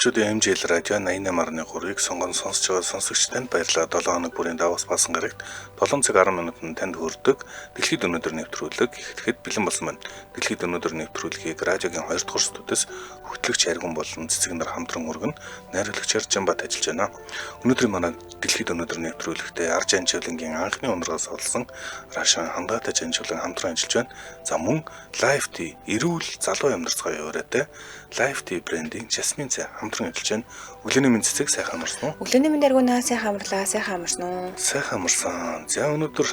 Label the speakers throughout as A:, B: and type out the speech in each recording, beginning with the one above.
A: Монголчуудын MJL радио 88.3-ыг сонгон сонсож байгаа сонсогч танд баярлалаа. 7 хоног бүрийн даваас баасан гарагт 7 цаг 10 минутанд танд хүрдэг Дэлхийд өнөөдөр нэвтрүүлэг эхлэхэд бэлэн болсон байна. Дэлхийд өнөөдөр нэвтрүүлгийг радиогийн 2 дугаар студиэс хөтлөгч Аргун болон цэцэг нар хамтран өргөн найруулагчаар Жамбат ажиллаж байна. Өнөөдрийн манай Дэлхийд өнөөдөр нэвтрүүлэгтээ Арж Анчуулангийн анхны ундрагаас олсон Рашан хангаатай Жанчуулан хамтран ажиллаж байна. За мөн Life Tea эрүүл залуу амьдарцгаая уриатай Life Tea брендийн Жасмин цай хамтран ажиллаж байна. Өглөөний мэнд цэцэг сайхан амарсан уу?
B: Өглөөний мэнд Аргунаа сайхан амарлаа, сайхан амарсан уу?
A: Сайхан амарсан. За өнөөдөр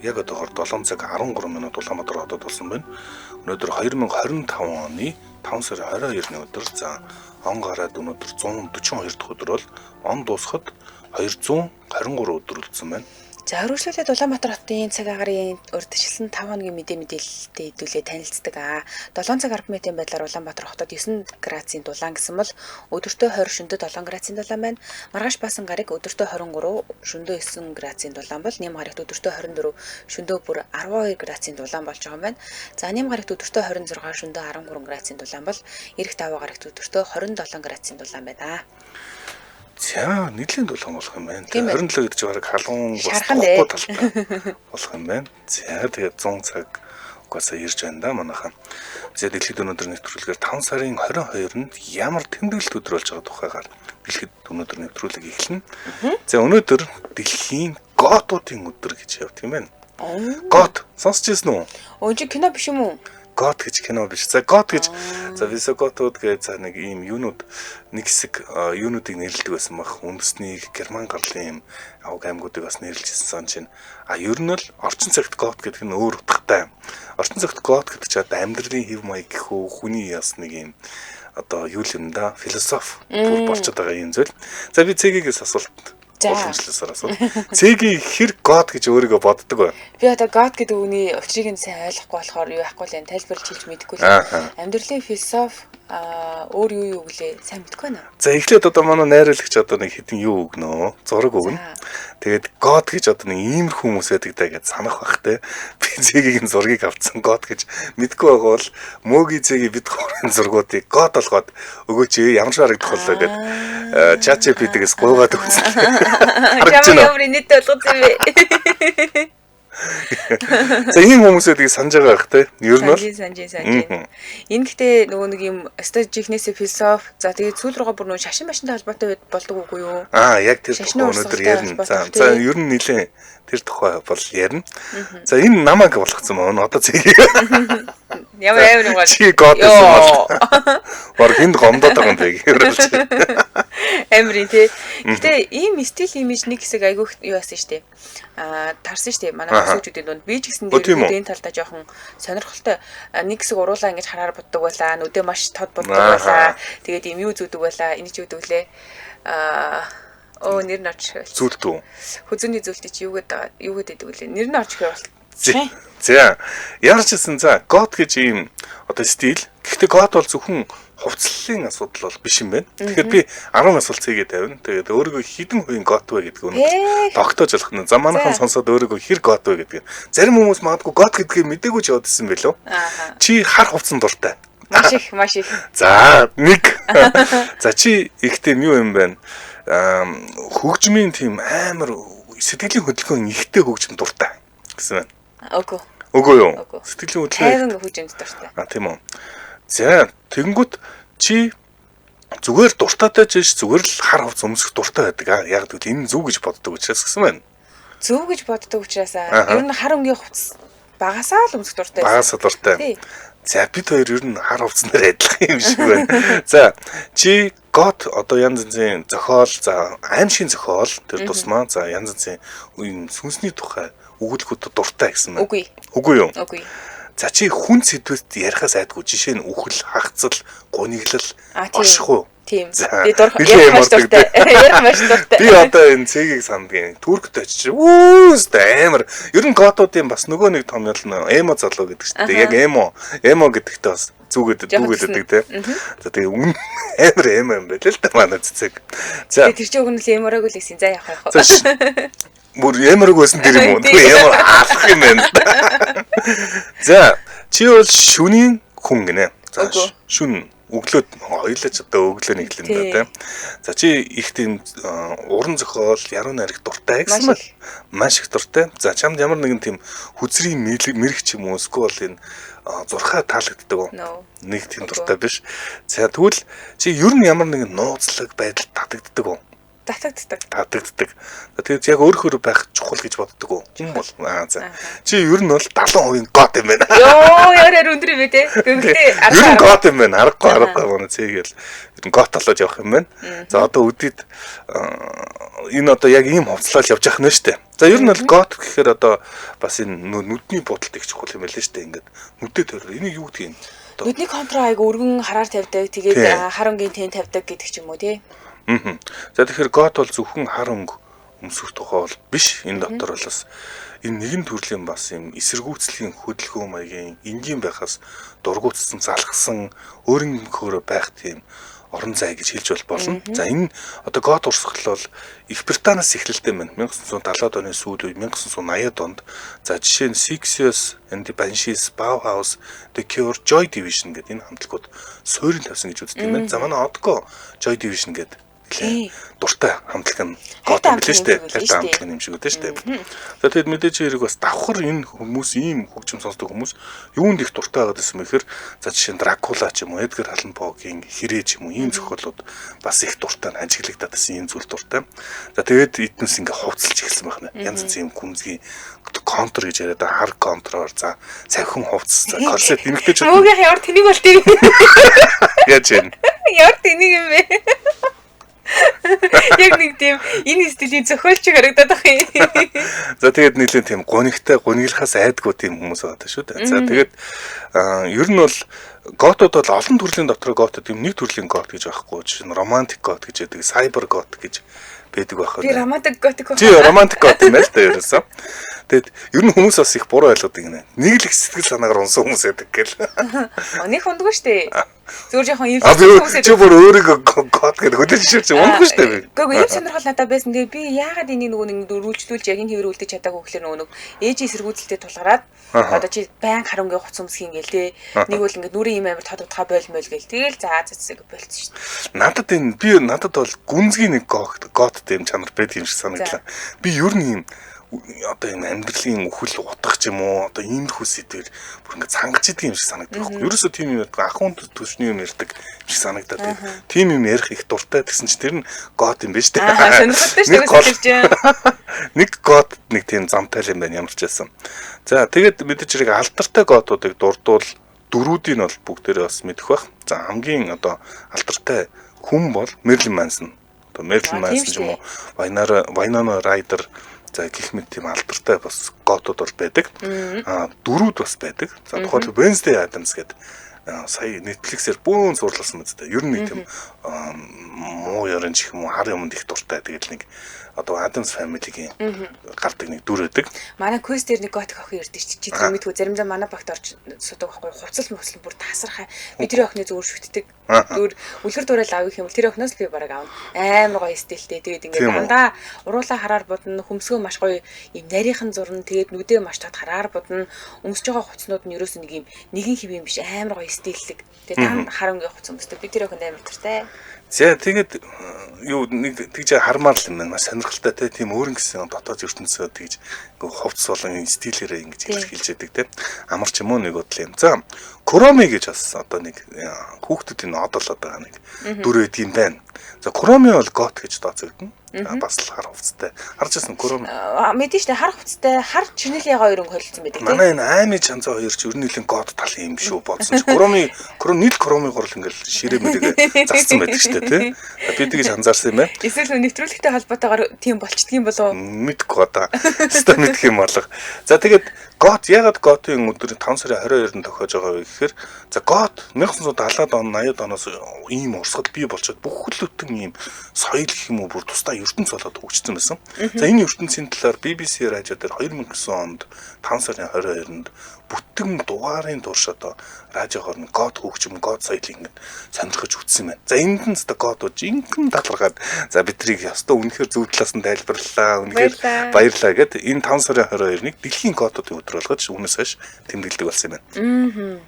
A: яг одоохор 7 цаг 13 минут Улаанбаатар хотод болсон байна. Өнөөдөр 2025 оны 5 сарын 22-ны өдөр. За он гараад өнөөдөр 142 дахь өдөр бол он дуусахад 223 өдөр үлдсэн байна.
B: За өргөжлүүлээд Улаанбаатар хотын цаг агаарын урьдчилсан 5 хоногийн мэдээ мэдээлэлтэй хэдүүлээ танилцдаг. 7 цаг 10 минутын байдлаар Улаанбаатар хотод 9 градусын дулаан гэсэн бол өдөртөө 20 шөнөдөө 7 градусын дулаан байна. Маргааш баасан гараг өдөртөө 23 шөнөдөө 9 градусын дулаан бол нэм гарагт өдөртөө 24 шөнөдөө бүр 12 градусын дулаан болж байгаа юм байна. За нэм гарагт өдөртөө 26 шөнөдөө 13 градусын дулаан бол эх даваа гарагт өдөртөө 27 градусын дулаан байна.
A: За нэгэн дулаан болох юм байна.
B: Тийм ээ.
A: 27 гэдэг чинь бараг халуун бас
B: Шархан
A: тухгүй
B: дээ.
A: талтай болох юм байна. За тэгээд 100 цаг угаасаа ирж байна да манайхаа. За дэлхийд өнөөдөр нэвтрүүлгээр 5 сарын 22-нд ямар тэмдэглэлт өдөр болж байгаа тухайгаар дэлхийд өнөөдөр нэвтрүүлэг эхэлнэ. За өнөөдөр дэлхийн готуудын өдөр гэж явдаг юм байна. Гот сонсч ирсэн үү?
B: Өө чи кино биш юм уу?
A: Гот гэж кино биш. За гот гэж за висоготууд гэж за нэг ийм юунууд нэг хэсэг юунуудыг нэрлэдэг байсан баг. Үндэсний герман гарлын ийм авг аймагуудыг бас нэрлэж ирсэн санаж байна. А ер нь л орчин цагт гот гэдэг нь өөр утгатай. Орчин цагт гот гэдэг чинь одоо амьдралын хэв маяг гэх үү, хүний яс нэг ийм одоо юу л юм да, философи бүр болчиход байгаа юм зүйл. За би цэгээс асуулт
B: За.
A: уламжлалсаар асуу. Цэгийн хэр гот гэж өөрийгөө боддог вэ?
B: Би одоо God гэдэг үгний учрыг нь сайн ойлгохгүй болохоор юу яахгүй л энэ тайлбарлаж хэлж мэдэхгүй л.
A: Ааха.
B: Амьдралын философи өөр юу юу гэлээ сайн мэдэхгүй байна.
A: За эхлээд одоо манай найруулагч одоо нэг хитэн юу өгнө? Зураг өгнө.
B: За.
A: Тэгээд God гэж одоо нэг иймэрхүү хүмүүс байдаг даа гэж санах бах те. Би зэгийг нь зургийг авцсан God гэж мэдгүй байгаа бол мөөгийн зэгийг бид гурын зургуудыг God болгоод өгөөч ямар ч харагдах боллоо гэд ChatGPT-гээс гуйгаад өгсөн. Харагдаж
B: Ямар
A: байна уу?
B: ямар нийт болгосон юм бэ?
A: За ийм хүмүүсүүдийг санаж байгаа бах те. Ер нь бол
B: Санжин санжин санжин. Энэ гэхдээ нөгөө нэг юм өстой жихнээсээ философи за тэгээд сүүл рүүгээ бүр нөгөө шашин машинтай холбоотой болдог үгүй юу?
A: Аа яг тэр
B: Шашны
A: тухай өнөөдөр
B: урсгалтай
A: ярина. За
B: холбоотой,
A: за
B: тий.
A: ер нь нилээн тэр тухай бол ярина. За энэ намайг болгоцсон мөн одоо зэгийг
B: Ямар амар юм гол.
A: Чи God гэсэн бол. Бараг энд гомдоод байгаа юм бэ гэхээр болж.
B: Амар юм тий. Гэтэ ийм стил имиж нэг хэсэг айгүй их юу яасан штэ. Тарсан штэ. Манай
A: Аха.
B: хөсөөчүүдийн дунд би ч гэсэн
A: О, тийм үү?
B: дээр энэ талдаа жоохон сонирхолтой. Нэг хэсэг уруулаа ингэж хараар буддаг байлаа. Нүдэ маш тод буддаг
A: Аха.
B: байлаа. Тэгээд ийм юу зүүдэг байлаа. Энэ ч юу гэдэг лээ. Оо нэр нь очих байл.
A: Зүйлт үү?
B: Хүзүүний зүйлт чи юу гэдэг юу гэдэг лээ. Нэр нь очих байл.
A: За. Ямар ч гэсэн за God гэж ийм одоо стил. Гэхдээ God бол зөвхөн хувцлалын асуудал бол биш юм байна. Тэгэхээр би 10 асуулт цэгээ тавина. Тэгээд өөрийгөө хэдэн хувийн God вэ гэдгийг өнөөдөр
B: Ээ.
A: тогтоож болох нь. За манайхан
B: За.
A: сонсоод өөрийгөө хэр God вэ гэдгийг. Зарим хүмүүс магадгүй God гэдгийг мдээгүй ч явдсан билүү?
B: Ааха.
A: Чи хар хувцсан дуртай.
B: Маш их маш их.
A: За нэг. За чи ихтэй юу юм бэ? Хөгжмийн тийм амар сэтгэлийн хөдөлгөөн ихтэй хөгжим дуртай гэсэн байна.
B: Үгүй.
A: Үгүй юу?
B: Үгүй.
A: Сэтгэлийн хөдөлгөөн.
B: 50 хөгжимд дуртай.
A: А тийм үү. За тэгэнгүүт чи зүгээр дуртайтай ч биш зүгээр л хар хувц өмсөх дуртай байдаг аа. Яг гэвэл энэ зүг гэж боддог учраас гэсэн байна.
B: Зөв гэж боддог учраас
A: Аха.
B: ер нь хар өнгийн хувцас багасаа л өмсөх дуртай байсан.
A: Багасаа дуртай.
B: Тий.
A: За бид хоёр ер нь хар хувцснаар адилхан юм шиг байна. За чи гот одоо янз янзын зохиол, за аимшигын зохиол тэр тусмаа за янз янзын юм сүнсний тухай өгүүлбэрүүд дуртай гэсэн байна.
B: Үгүй.
A: Үгүй юу?
B: Үгүй.
A: За чи хүн сэдвэст ярихаас айдгүй жишээ нь үхэл, хагцал, гуниглал,
B: А, тийм.
A: орших уу?
B: Тийм.
A: За,
B: Би дур
A: нэлээд
B: ярих маш
A: юм
B: дуртай. Ярих маш дуртай.
A: Би одоо энэ цэгийг сандгийн Туркт очиж үүстэй амар. Ер нь готуудын бас нөгөө нэг том ял нь эмо залуу гэдэг чинь дээ. Яг эмо, эмо гэдэгтээ бас зүгээд
B: Жоохон
A: дүүгээд байдаг те. За тэгээ үн амар эмо юм байл л да манай цэцэг. За
B: Тэгээ тэр чинь уг нь л эморог л гэсэн. За явах явах.
A: за бүр эморог байсан тэр юм уу?
B: Тийм.
A: Тэгээ эмор алах юм байна л да. За чи бол шүнийн хүн гинэ. За
B: Үгүй.
A: шүн Өглөө хоёулаа ч одоо өглөө нэглэн да тийм. За чи их тийм уран зохиол, яруу найраг дуртай гэсэн мэл. Маш их дуртай. За чамд ямар нэгэн тийм хүзрийн мэрэг ч юм уу эсвэл энэ зурхаа таалагддаг уу? Нэг тийм дуртай биш. За тэгвэл чи ер нь ямар нэгэн нууцлаг байдал татагддаг уу?
B: Татагддаг.
A: Татагддаг. Тэгээд яг өөрөөр байх чухал гэж боддог уу? Хүн бол аа за. Чи ер нь бол 70% гот юм байна.
B: Йоо, яар өндөр юм бэ те. Гэхдээ
A: ер нь гот юм байна. Аргагүй манай цэгээл ер нь гот болоод явах юм байна. За одоо үдид энэ одоо яг ийм хувцлал явж явах нь шүү дээ. За ер нь бол гот гэхээр одоо бас энэ нүдний будалт их чухал юм байна л шүү дээ. Ингээд нүдээ тойроо. Энийг юу гэдгийг юм?
B: Нүдний контрол айгу өргөн хараар тавьдаг. Тэгээд хар өнгийн тэн тавьдаг гэдэг ч юм уу тий.
A: За тэгэхээр гот бол зөвхөн хар өнгө өмсөх тухай бол биш. Энэ дотор бол бас энэ нэгэн төрлийн бас юм эсэргүүцлийн хөдөлгөөн маягийн энгийн байхаас дургуутсан, залхсан, өөрөнгөхөөрөө байх тийм орон зай гэж хэлж болно. За энэ одоо гот урсгал бол Их Британаас эхлэлтэй байна. 1970-ад оны сүүл үе 1980-ад онд за жишээ нь Sixies and the Banshees, Bauhaus, The Cure, Joy Division гэдэг энэ хамтлагууд суурин тавьсан гэж үздэг юм байна. За манай Одко Joy Division гэдэг дуртай хамтлаг нь гот юм лээ шүү дээ. Хайртай хамтлаг юм шиг үү шүү дээ. За тэгэд мэдээж хэрэг бас давхар энэ хүмүүс ийм хөгжим сонсдог хүмүүс юунд их дуртай байгаад байсан бэ гэхээр за жишээ нь Дракула ч юм уу, Эдгар Аллан Погийн хэрэг ч юм уу ийм зохиолууд бас их дуртай ажиглагдаад байсан ийм зүйл дуртай. За тэгээд эднээс ингээ хувцалж эхэлсэн байна. Янз янзын юм гүнзгий контр гэж яриад хар контроор за цавхин хувцас за корсет эмэгтэйчүүд
B: муугийнх ямар тэнийг бол тийм
A: яаж юм
B: ямар тэнийг юм бэ? Яг нэг тийм энэ стилийн зохиолч харагдаад байх юм.
A: За тэгээд нэлийн тийм гунигтай гуниглахаас айдгүй тийм хүмүүс байгаа шүү дээ. За тэгээд ер нь бол готууд бол олон төрлийн дотор готууд юм нэг төрлийн гот гэж байхгүй. Жишээ нь романтик гот гэж байдаг, сайбер гот гэж байдаг байх.
B: Би романтик готик.
A: Чи романтик гот юм байна л да ерөөсөө. Тэгээд ер нь хүмүүс бас их буруу ойлгодог юм. Нэг л их сэтгэл санаагаар унсан хүмүүс байдаг гэл.
B: Нэг хундгүй шүү дээ. Зүгээр жоохон юм хүмүүс
A: байдаг. Чи бүр өөрийгөө гот гэдэг хүлээж ширч ундгүй шүү дээ би.
B: Үгүй ийм сонирхол надад байсан. Тэгээд би яагаад энийг нөгөө нэг дөрвөлжлүүлж яг энэ хэвээр үлдэж чадаагүй гэхлээр нөгөө нэг ээжийн эсэргүүцэлтэй тулгараад одоо чи байн харангийн хувц өмсөх юм гээл те. Нэг бол ингээд нүрийн ийм амар тод утгаа бойлмол гээл. Тэгэл за за болцсон шүү
A: дээ. Надад энэ би надад бол гүнзгий нэг гот тийм чанар байд юм шиг санагдлаа. Би ер нь ийм одоо энэ амьдралын үхэл утга ч юм уу одоо иймэрхүү сэдвэр бүр ингээд цангаж идэг юм шиг санагддаг байхгүй. Ерөөсөө тийм юм ярьдаг, ахуйн түвшний юм ярьдаг юм шиг санагдаад тийм юм ярих их дуртай гэсэн чи тэр нь гот юм биш үү?
B: Сонирхолтой шүү дээ.
A: Нэг гот нэг тийм замтай юм байна ямар ч байсан. За тэгээд мэдээж хэрэг алдартай готуудыг дурдвал дөрүүдийг нь бол бүгдээрээ бас мэдэх байх. За хамгийн одоо алдартай хүн бол Мерлин Мансон. Одоо Мерлин Мансон ч юм уу, Winona Ryder за гэх мэт тийм алдартай бас готууд бол байдаг. Дөрүүд бас байдаг. За тухайлбал Wednesday Addams гэдэг сая Netflix-ээр бөөн зурласан мэт дээ. Ер нь нэг тийм муу ярын ч юм уу хар юмд их дуртай. Тэгэл нэг одоо Addams Family-гийн гардаг нэг дүр байдаг.
B: Манай квест дээр нэг готик охин ирдэг чи тэр мэдгүй заримдаа манай багт орж судаг байхгүй хувцал мөслөн бүр тасархай. Би тэр охины зүгээр шүтдэг. Зүгээр үлгэр дуурайл авах юм бол тэр охиноос би бараг авна. Амар гоё стилтэй. Тэгээд ингээд дандаа уруулаа хараар будна, хөмсгөө маш гоё юм нарийнхан зурна. Тэгээд нүдээ маш тод хараар будна. Өмсөж байгаа хувцснууд нь ерөөсөө нэг юм нэгэн хэв юм биш амар гоё стиллэг. Тэгээд дан харангийн хувцас өмсдөг. Би тэр охинд амар дуртай.
A: За тэгээд юу нэг тэгж хармаар л юм байна. Маш сонирхолтой те тийм өөр ингэсэн дотоод ертөнцөө тэгж ингээ хувцс болон стилээрээ ингэж илэрхийлж яадаг те. Амар ч юм уу нэг бодлоо юм. За Куроми гэж бас одоо нэг хүүхдүүдийн одолоод байгаа нэг дүр байдаг юм байна. За Куроми бол гот гэж тооцогдно. Бас л хар хувцастай. Харж байсан Куроми.
B: Мэдэн штэ хар хувцастай, хар чинэл яга хоёр өнгө холилдсон байдаг тийм.
A: Манай энэ аймын чанцаа хоёр ч ер нь нэлээд гот тал юм шүү бодсон чи. Куроми нийл Куроми гурал ингээл ширээ мэрэгээ зассан байдаг штэ тий. Би тэгж анзаарсан юм байна.
B: Эсвэл нэвтрүүлэгтэй холбоотойгоор тийм болчдөг юм болов уу?
A: Мэдгүй одоо. Өстой мэдх юм алга. За тэгээд гот ягаад готын өдөр 5 сарын 22-нд тохиож байгаа вэ гэхээр за гот 1970-ад он 80-ад оноос ийм урсгал бий болчиход бүх л бүтэн ийм соёл гэх юм уу бүр тусдаа ертөнц болоод хөгжсөн байсан. За энэ ертөнцийн талаар BBC радио дээр 2009 онд 5 сарын 22-нд бүтэн дугаарын турш одоо радиогоор нь гот хөгжим, гот соёлыг ингээд сонирхож үтсэн байна. За энд нь одоо готууд жинхэнэ талархаад за битрийг ёстой үнэхээр зөв талаас нь тайлбарлалаа, үнэхээр баярлалаа гэд энэ 5 сарын 22-ыг дэлхийн готуудын өдөр болгож үүнээс хойш тэмдэглэдэг болсон юм байна.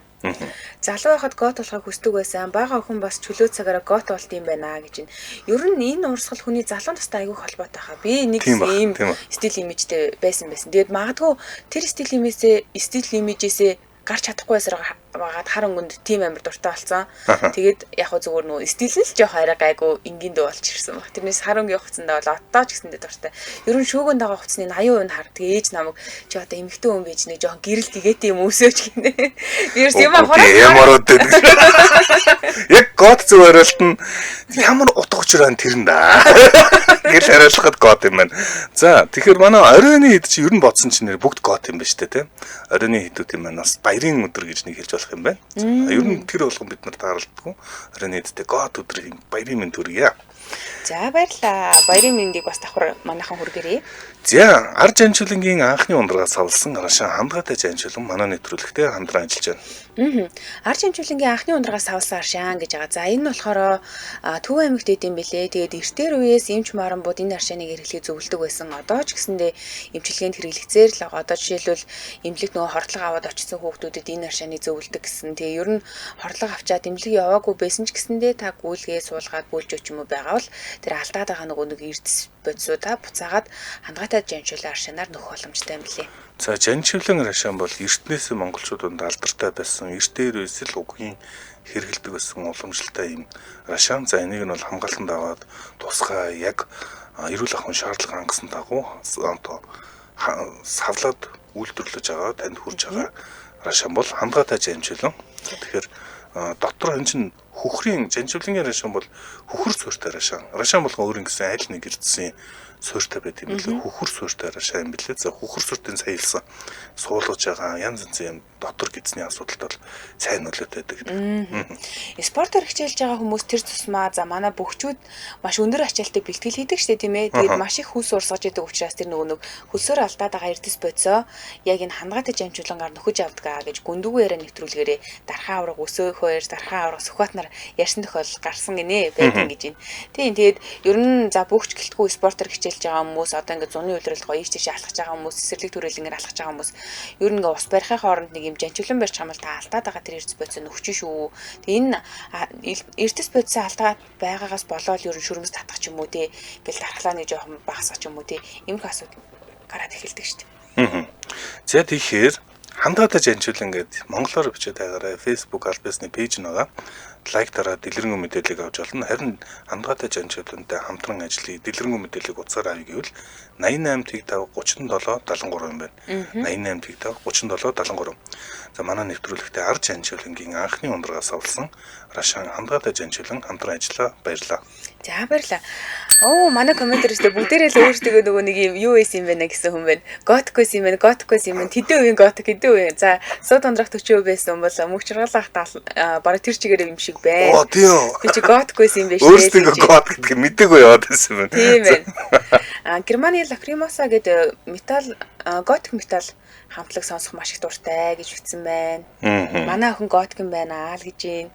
B: Залуу байхад гот болохыг хүсдэг байсан. Бага охин бас чөлөө цагаараа гот болт юм байна гэж. Ер нь энэ урсгал хүний залуу настай айгүй холбоотой хаа. Би нэг ийм стил имижтэй байсан. Тэгээд магадгүй тэр стил имижээсээ гарч чадахгүй байсаар байгаад хар өнгөнд тийм амар дуртай болсон. Тэгээд яг хөө зүгээр нөгөө стил нь л жоох арай гайгүй энгийн дөө болж ирсэн баг. Тэрнээс хар өнгийн хувцсандаа бол одоо ч гэсэндээ дуртай. Ер нь шүүгэн дагаа хувцсны 80% нь хар. Тэгээ ээж намайг чи одоо эмэгтэй хүн байж нэг жоох гэрэл гэгээтэй юм өсөөч гинэ. Би ерөөс юм хороо
A: ямар үдэ. Яг гот зөв хариулт нь ямар утга учир байна тэр нь да. Гэл хариулахад гот юм байна. За тэгэхээр манай оройн хэд чи ер нь бодсон чинь нэр бүгд гот юм ба штэ тий. Оройн хэдүүд юм байна. Бас баярын өдөр гэж нэг хэлж болох юм байна. Ер нь тэр болгон бид нар тааралдгүй. Оройн хэдтэй гот өдөр юм баярын мэнд төргийа.
B: За баярлаа. Баярын мэндийг бас давхар манайхан хүргээрэй.
A: За, Ар Жанчуулангийн анхны ундрагаас савлсан Аршаан хамтгаатай жанчуулан манай нэвтрүүлэгтээ хамтран ажиллаж байна.
B: Ар Жанчуулангийн анхны ундрагаас савлсан Аршаан гэж байгаа. За энэ нь болохоор Төв аймагт идэм бэлээ. Тэгээд эртээр үеэс эмч марамбууд энэ аршааныг хэрэглэхийг зөвлөдөг байсан. Одоо ч гэсэндээ эмчилгээнд хэрэглэгцээр л байгаа. Одоо жишээлбэл эмнэлэг нөгөө хордлого аваад очсон хүүхдүүдэд энэ аршааныг зөвлөдөг гэсэн. Тэгээ ер нь хордлого авчаад эмнэлэг яваагүй байсан ч гэсэндээ та гүйлгээ суулгаад бөөлж ч юм уу байгаа бол тэр алдаад байгаа нөгөө нэг эрдэс бодисуудаа буцаагаад хандгайтай жанчуулан аршаанаар нөхөх боломжтой юм билээ.
A: За жанчуулан аршаан бол эртнээс монголчууд донд алдартай байсан. Эртээр үес л угийн хэрэгэлдэг байсан уламжлалтай юм аршаан. За энийг нь бол хамгаалтанд аваад тусгай яг эрүүл ахуйн шаардлага хангасан дагуу одоо савлаад үйлдвэрлэж байгаа, танд хүрч байгаа аршаан бол хандгайтай жанчуулан. Тэгэхээр дотор энэ чинь хөхрийн жанчуулангийн аршаан бол хөхөр суурьтай аршаан. Аршаан болгон өөр ингэсэн аль нэг эрдсэн суурьтай байт юм билээ. Хөхөр суурьтай аршаан юм билээ. За хөхөр суурьтын сая хэлсэн суулгаж байгаа янз янзын юм дотор гидсний асуудалд бол сайн нөлөөтэй байдаг.
B: Спортоор хичээлж байгаа хүмүүс тэр тусмаа за манай бөхчүүд маш өндөр ачаалттай бэлтгэл хийдэг штэ тийм ээ. Тэгээд маш их хөлс урсгаж идэг учраас тэр нөгөө нэг хөлсөөр алдаад байгаа эрдэс бодисоо яг энэ хандгайтай жанчуулангаар нөхөж авдаг гэж гүндүгүү яриа нэвтрүүлгээрээ дархаа авраг өсөөхөөр дархаа авраг Сүхбаатар ярьсан тохиолдол гарсан гинэ байдаг гэж байна. Тийм тэгээд ер нь за бөхч гэлтгүй спортоор хичээлж байгаа хүмүүс одоо ингээд зуны улиралд гоё ийш тийш алхаж байгаа хүмүүс цэцэрлэг төрөлнгээр алхаж байгаа хүмүүс ер нь ингээд ус барихын хооронд нэг юм жанчуулан барьж хамал та алдаад байгаа тэр эрдэс бодисоо нөхч шүү. Тэгээ энэ эрдэс бодисоо алдаад байгаагаас болоод ер нь шүрмэс татах ч юм уу те ингээл дархлаа нэг жоохон багасгах ч юм уу те иймэрхүү асуудал гараад эхэлдэг шүү
A: дээ. За тэгэхээр хандгайтай жанчуулан гээд монголоор бичээд байгаарай. Facebook аль биесны пэйж нь байгаа. Лайк дараад дэлгэрэнгүй мэдээллийг авч болно. Харин хандгайтай жанчуулантай хамтран ажиллая. Дэлгэрэнгүй мэдээллийг утсаар авъя гэвэл 88 5 37 73 юм байна. 88 5 37 73. За манай нэвтрүүлэгтээ Ар Жанчуулангийн анхны ундрагаас авсан Рашан хандгайтай жанчуулан хамтран ажиллаа. Баярлалаа.
B: За баярлалаа. Оо манай комментэрчтэй бүгдээрээ л өөрсдөө нөгөө нэг юм юу байсан юм бэ гэсэн хүн байна. Готик байсан юм байна. Готик байсан юм байна. Тэдэн үеийн готик хэдэн үеийн. За сууд ундрах 40% байсан бол мөнх чаргалах бараг тэр чигээр юм шиг байна.
A: Оо тийм.
B: Би чи готик байсан юм байна шүү.
A: Өөрсдөө готик гэдгийг мдэггүй яваад байсан юм байна.
B: Тийм байна. А Германы Лакримоса гэдэг метал готик метал хамтлаг сонсох маш их дуртай гэж бичсэн байна. Манай охин готик юм байна аа л гэж юм.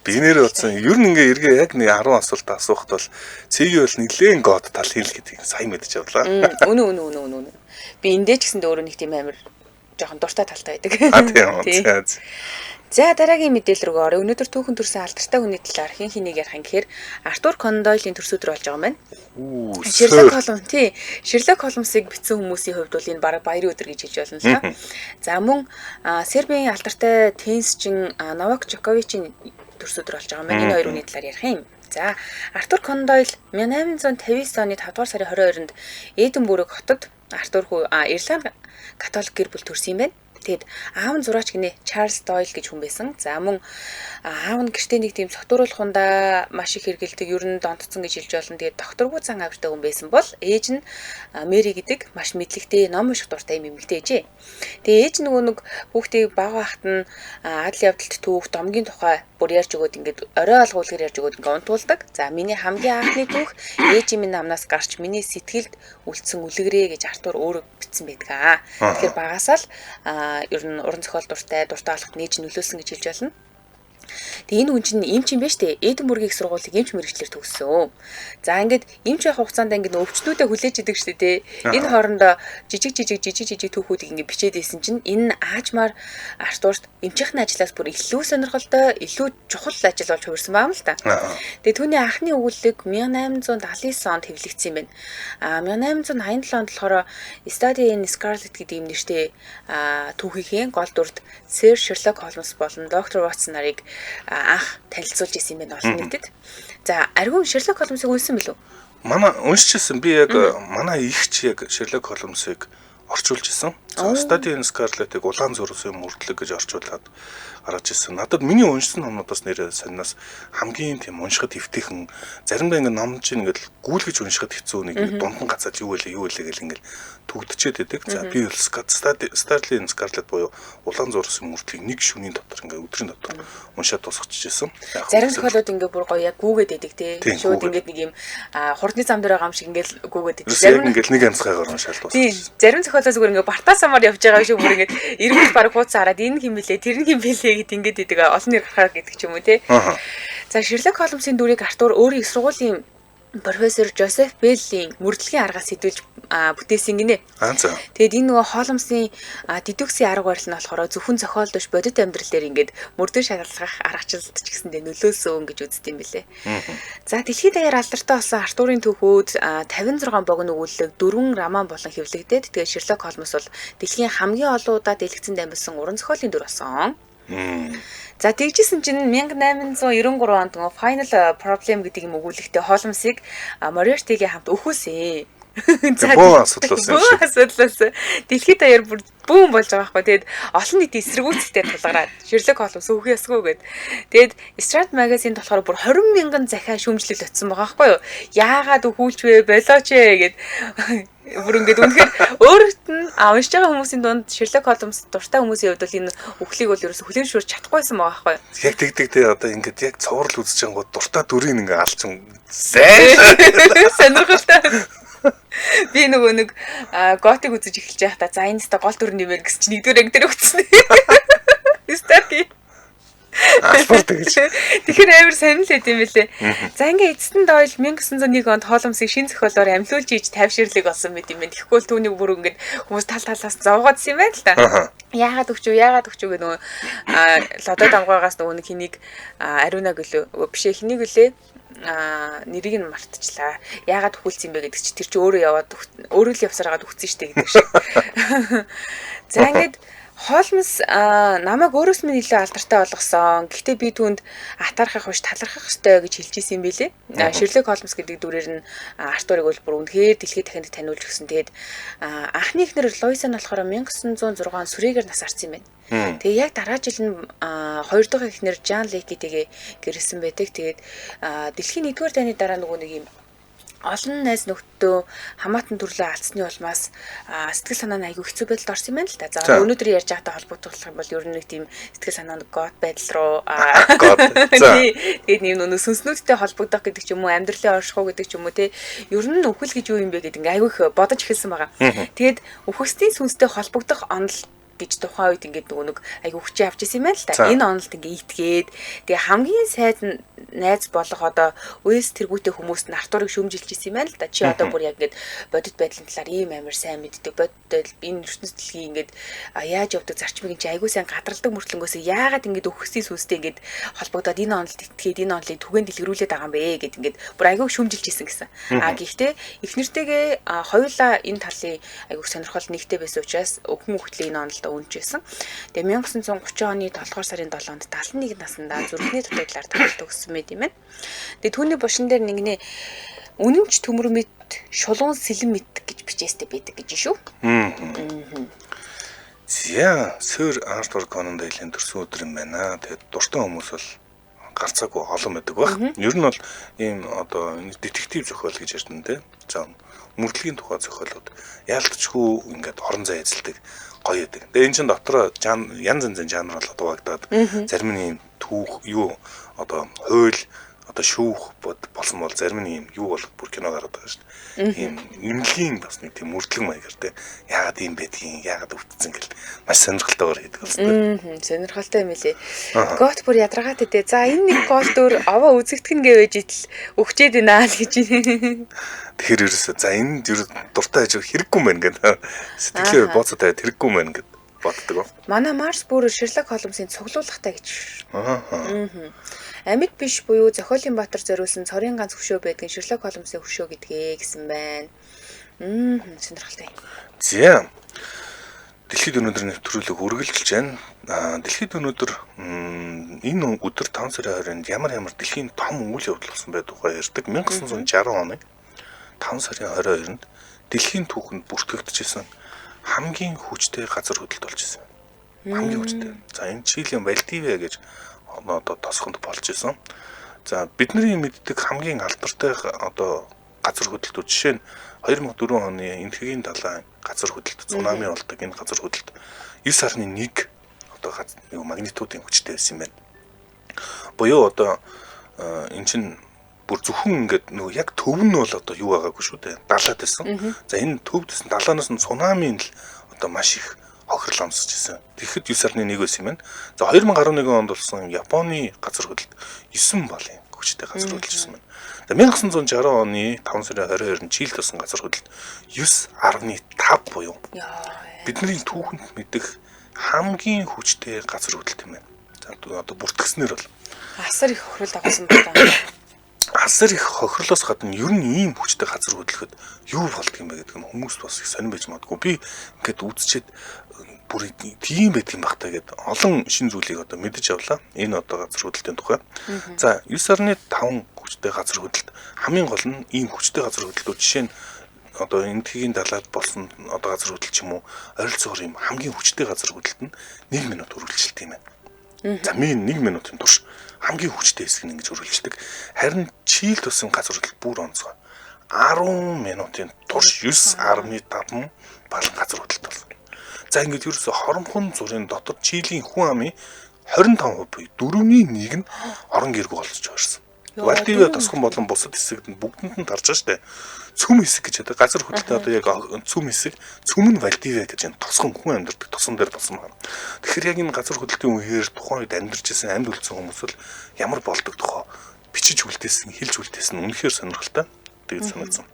A: Би нэр утсан. Ер нь ингээ эргээ яг нэг 10 асуулт асуухад бол цэгийн бол нэлээд гот тал хэл гэдгийг сайн мэдэж авлаа.
B: Үнэн үнэн үнэн үнэн. Би эндээ ч гэсэндээ өөрөө нэг тийм амар жоохон дуртай талтай байдаг.
A: А тийм.
B: За дараагийн мэдээлэл рүү орё. Өнөөдөр түүхэн төрсэн алдартай хүний талаар хэн хэнийг ярих юм гэхээр Артур Конан Дойлын төрс өдөр болж байгаа юм байна. Шерлок Холмс тий. Шерлок Холмсыг бичсэн хүмүүсийн хувьд бол энэ бараг баярын өдөр гэж хэлж болно л та. За мөн Сербийн алдартай теннисчин Новак Жоковичийн төрс өдөр болж байгаа юм байна. Энэ хоёр хүний талаар ярих юм. За Артур Конан Дойл 1859 оны 5 дугаар сарын 22-нд Эдинбург хотод Артур хүү Ирланд католик гэр бүл төрсөн юм байна. Тэгэд аав нь зураач гинэ Чарльз Дойл гэж хүн байсан. За мөн аав нь гэртээ нэг тийм сотууруулахундаа маш их хэрэгэлдэг, ер нь донтцсон гэж хэлж болно. Тэгээд докторгүй зан авиртай хүн байсан бол ээж нь Мэри гэдэг маш мэдлэгтэй, ном унших дуртай юм эмэгтэй ээжээ. Тэгээд ээж нөгөө нэг хүүхдийг бага байхад нь адал явдалт түүх, домгийн тухай бүр ярьж өгөөд ингээд орой алгуулгаар ярьж өгөөд ингээд унтуулдаг. За миний хамгийн анхны түүх ээжийн минь амнаас гарч миний сэтгэлд үлдсэн үлгэрээ гэж Артур өөрөө бичсэн байдаг. Тэгэхээр багасаа л ер нь уран зохиол дуртай, дуртай болоход нээж нөлөөлсөн гэж хэлж болно. Тэгээ энэ хүн чинь эмч юм байна штэ. Эдинбургийн их сургуулийг эмч мэргэжлээр төгссөн. За ингээд эмч байх хугацаанд ингээд өвчтнүүдээ хүлээж идэг штэ тий. Энэ хоорондоо жижиг жижиг жижиг жижиг түүхүүдийг ингээд бичээд исэн чинь энэ аажмаар Артурт эмчийнхний ажлаас бүр илүү сонирхолтой, илүү чухал ажил болж хувирсан байна л та. Тэгээ түүний анхны өгүүлэг 1879 онд хэвлэгдсэн юм байна. А 1887 онд болохоор Study in Scarlet гэдэг юм нэртэй түүхийнхээ гол дүрд Sir Sherlock Holmes болон Dr. Watson нарыг анх танилцуулж исэн юм байна олон нийтэд. За ариун Шерлок Холмсыг уншсан билүү?
A: Манай уншижсэн. Би яг манай ихч яг Шерлок Холмсыг орчуулж исэн. За Study in Scarlet-ыг улаан зүрсэн мөрдлөг гэж орчуулад гаргаж ирсэн. Надад миний уншсан номнуудаас нэрээ сонноос хамгийн тийм уншихад эвтэйхэн, заримдаа ингээ ном чинь ингээ гүйлгэж уншихад хэцүү, нэг дунд нь гацаад юу вэ юу вэ гэл ингээ түгдчихэд байдаг. За би бол Study in Scarlet буюу улаан зурсан мөрдлөгийг нэг шөнийн дотор ингээ өдрийн дотор уншаад дуусгачихжээ.
B: Зарим тохиолдолд ингээ бүр гоё яг гүгээд байдаг тий. Шууд ингээд нэг юм хурдны зам дээр байгаа юм шиг ингээл гүгээд байдаг.
A: Зарим ингээл нэг амьсгаагаар уншаал дуусгачих.
B: Зарим зохиолоо зүгээр ингээ бартаа самаар явж байгаа шиг бүр ингээд эргүүл баг хууц хараад энэ хин бэлээ тэр нь хин бэлээ гэд ингээд идэг олон нэр гарахаар гэдэг ч юм уу тий. За Шерлок Холмсын дүрийг Артур өөрийн их сургуулийн профессор Жозеф Беллийн мөрдлөгийн аргаас сэдвүүлж бүтээсэн гинэ. Тэгээд энэ нөгөө Холмсын дедукцийн арга барил нь болохоор зөвхөн зохиол биш бодит амьдрал дээр ингээд мөрдөн шалгалах аргачлалд ч гэсэндээ нөлөөлсөн гэж үздэг юм билээ. За дэлхийд даяар алдартай болсон Артурын түүхүүд 56 богино өгүүлэг, 4 роман болон хэвлэгдээд тэгээд Шерлок Холмс бол дэлхийн хамгийн олон удаа дэлгэцэн дамжсан уран зохиолын дүр болсон. За тэгжсэн чинь 1893 онд нөгөө Final Problem гэдэг юм өгүүлэгтэй Холмсыг Мориартигийн хамт өхөөсөн.
A: За бөөн асуудал болсон юм шиг.
B: Бөөн асуудал болсон. Дэлхийд даяар бүр бүүн болж байгаа байхгүй. Тэгээд олон нийт эсэргүүцэлтэй тулгараад Шерлок Холмс өөх ёсгүй гэд. Тэгээд Strand Magazine болохоор бүр 20 мянган захиа шүүмжлэл очсон байгаа байхгүй юу? Яагаад өхүүлч вэ? Болооч ээ гэд. Бүр ингээд үнэхээр өөрт нь уншиж байгаа хүмүүсийн дунд Шерлок Холмс дуртай хүмүүсийн хувьд бол энэ үхлийг бол ерөөсө хүлээн зөвшөөрч чадахгүйсэн байгаа байхгүй юу?
A: Яг тэгдэг те, одоо ингээд яг цуврал үзэж ангууд дуртай дүрийг ингээд алчин зай
B: сонирхолтой. Би нөгөө нэг готик үзэж эхэлж байхдаа за энэ өстө гол дүр нэмэр гэсэн чинь нэгдүгээр анги дээр өгсөн. Старки.
A: Албар тэгэж.
B: Тэгэхээр амар сонирхол байт юм билээ. За ингээ эцэст нь Дойл 1901 онд Холмсыг шин зохиолоор амьлуулж ийж тайвширлыг олсон мэт юм байна. Тэгэхгүй бол түүнийг бүр ингээд хүмүүс тал талаас зовгоодсэн юм байна л та. Яагаад өгч үү, яагаад өгч үү гэх нөгөө лодой давгаагаас нөгөө нэг хэнийг ариунаг гэлөө биш ээ хэнийг гэлээ нэрийг нь мартчихлаа. Яагаад хүүлсэн юм бэ гэдэг чи тэр чи өөрөө яваад өөрөө л явсаар хагаад үхсэн штэ гэдэг шиг. За ингээд Холмс намайг өөрөөс минь илүү алдартай болгосон. Гэхдээ би түүнд атаархах биш талархах ёстой гэж хэлж исэн юм билээ. Шерлок Холмс гэдэг дүрээр нь Артурыг бол бүр үнэхээр дэлхийд дахинд таниулж өгсөн. Тэгээд анхны эхнэр Луиза нь болохоор 1906 он сүрэгээр нас барсан юм байна. Тэгээ яг дараа жил нь хоёр дахь эхнэр Жан Лекитэйгээ гэрэлсэн байдаг. Тэгээд дэлхийн 1-р дайны дараа нөгөө нэг юм олон найз нөхдөд хамаатан төрлөө алдсны улмаас сэтгэл санаа нь айгүй хэцүү байдалд орсон юм байна л да. За өнөөдөр ярьж байгаатай холбогдуулах юм бол ер нь нэг тийм сэтгэл санаанд гот байдал руу тэгээд нэг нөө сүнснүүдтэй холбогдох гэдэг ч юм уу, амьдралын оршихуу гэдэг ч юм уу те. Ер нь үхэл гэж юу юм бэ гэдэг ингээ айгүй их бодож эхэлсэн байгаа. Тэгээд үхэгсдийн сүнстэй холбогдох онол гэж тухайн үед ингээд нөгөө нэг айгүй хүчээ авч ирсэн юм байна л та. Энэ онолд ингээд итгээд тэгээ хамгийн сайд найз болох одоо Уэлс тэргүүтэй хүмүүст нь Артурыг шүүмжилж ирсэн юм байна л да. Чи одоо бүр яг ингээд бодит байдлын талаар ийм амар сайн мэддэг. Бодит байдал энэ ертөнц дэлхий ингээд яаж явдаг зарчмыг чи айгүй сайн гадралдаг мөртлөнгөөс яагаад ингээд өхөсийн сүнстэй ингээд холбогдоод энэ онолд итгээд энэ онолыг түгээн дэлгэрүүлээд байгаа юм бэ гэд ингээд бүр айгүй шүүмжилж ирсэн гэсэн. А гэхдээ их нэртэйгээ хоёулаа энэ талын айгүй сонирхол нэгтэй байсан учраас өхөн хөхтлээ энэ онолд үнжсэн. Тэгээ 1930 оны 7 дугаар сарын 7-нд 71 наснда зүрхний дутагдлаар тавилт өгсөн мэт юм байна. Тэгээ түүний бушин дээр нэгнээ үнэнч төмөр мэт шулуун сэлэн мэт гэж бичээстэй байдаг гэж шүү.
A: За, Сэр Артур Конан Дойлийн төрсөн өдөр юм байна. Тэгээд дуртай хүмүүс бол гарцаагүй олон байдаг байх. Ер нь бол ийм одоо детектив зохиол гэж ярьдэн те. За, мөрдлөгийн тухай зохиолууд яалтчгүй ингээд орон зай эзэлдэг гоё байдаг. Тэгээ энэ чинь дотроо янз янзын жанр болоод дуваагдаад зарим нь ийм түүх юу одоо хууль одоо шүүх болсон бол зарим нь юм юу болох бүр кино гараад байгаа шүү дээ. Ийм нэмлэгийн бас нэг тийм мөрдлөг маягаар те яагаад ийм байдгийг яагаад өвдсөн гэл маш сонирхолтойгоор хийдэг болсон
B: те. Сонирхолтой юм лээ. Гот бүр ядаргаатай те. За энэ нэг гол дүр овоо үзэгдэх нь гэвэж итл өгчээд байна л гэж.
A: Тэгэхээр ерөөсөө за энэ ер дуртай аж хэрэггүй мэн гэдэг. Сэтгэлээ бооцоо тавиад хэрэггүй мэн гэд боддог.
B: Манай Марс бүр Шерлок Холмсын цуглуулгатай гэж. Амьд биш буюу зохиолын Баатар зориулсан цорын ганц хөшөө байдгийн Шерлок Холмсын хөшөө гэдгээ гэсэн байна. Сонирхолтой.
A: За. Дэлхийд өнөөдөр нэвтрүүлэг үргэлжилж байна. Дэлхийд өнөөдөр энэ өдөр 5 сарын 20-нд ямар ямар дэлхийн том үйл явдал болсон бай тухай ярьдаг. 1960 оны 5 сарын 22-нд дэлхийн түүхэнд бүртгэгдчихсэн хамгийн хүчтэй газар хөдлөлт болж исэн. Хамгийн хүчтэй. За энэ Чилийн Вальдивиа гэж одоо тосгонд болж исэн. За бидний мэддэг хамгийн алдартай одоо газар хөдлөлтүүд жишээ нь 2004 оны Энэтхэгийн далайн газар хөдлөлт, цунами болдог энэ газар хөдлөлт 9.1 одоо магнитудын хүчтэй байсан юм байна. Буюу одоо эн чинь бүр зөвхөн ингээд нөгөө яг төв нь бол одоо юу байгаагүй шүү дээ. Далаад байсан. За энэ төвд байсан далаанаас нь цунамийн л одоо маш их хохирол амсаж исэн. Тэгэхэд 9.1 байсан юм байна. За 2011 онд болсон Японы газар хөдлөлт 9 баллын хүчтэй газар хөдөлж исэн байна. За 1960 оны 5 сарын 22-нд Чилид болсон газар хөдлөлт 9.5 буюу бидний түүхэнд мэдэх хамгийн хүчтэй газар хөдлөлт юм байна. За одоо бүртгэснээр бол
B: асар их хохирол дагуулсан байна.
A: Асар их хохирлоос гадна ер нь ийм хүчтэй газар хөдлөхөд юу болдго юм бэ гэдэг нь хүмүүст бас их сонирн байж магадгүй. Би ингээд үзчихэд бүр тийм байдаг юм бах та гэд олон шин зүйлийг одоо мэдэж авлаа. Энэ одоо газар хөдлөлтийн тухай. За 9.5 хүчтэй газар хөдлөлт хамгийн гол нь ийм хүчтэй газар хөдлөлтүүд жишээ нь одоо Энэтхэгийн далайд болсон одоо газар хөдлөлт ч юм уу ойролцоогоор ийм хамгийн хүчтэй газар хөдлөлт нь 1 минут үргэлжилдэг юм байна. За 1 минутын турш хамгийн хүчтэй хэсэг нь ингэж үргэлжлэдэг. Харин Чилид болсон газар хөдлөлт бүр онцгой. 10 минутын турш 9.5 балан газар хөдлөлт болсон. За ингэж ерөөсө хоромхон зургийн дотор Чилийн хүн амын 25% буюу 4-ний 1 нь орон гэргүй болцож байрсан. Вальдивиа тосгон болон бусад хэсэгт нь бүгдэнд нь тарж байгаа штэ. Цөм хэсэг гэж яддаг. Газар хөдлөлтөд одоо яг цөм хэсэг, цөм нь Вальдивиа гэж энэ тосгон хүн амьдардаг тосон дээр болсон байна. Тэгэхээр яг энэ газар хөдлөлтийн үеэр тухайн үед амьдарч исэн амьд үлдсэн хүмүүс бол ямар болдог тухай бичиж үлдээсэн, хэлж үлдээсэн үнэхээр сонирхолтой. Тэгээд санагдсан.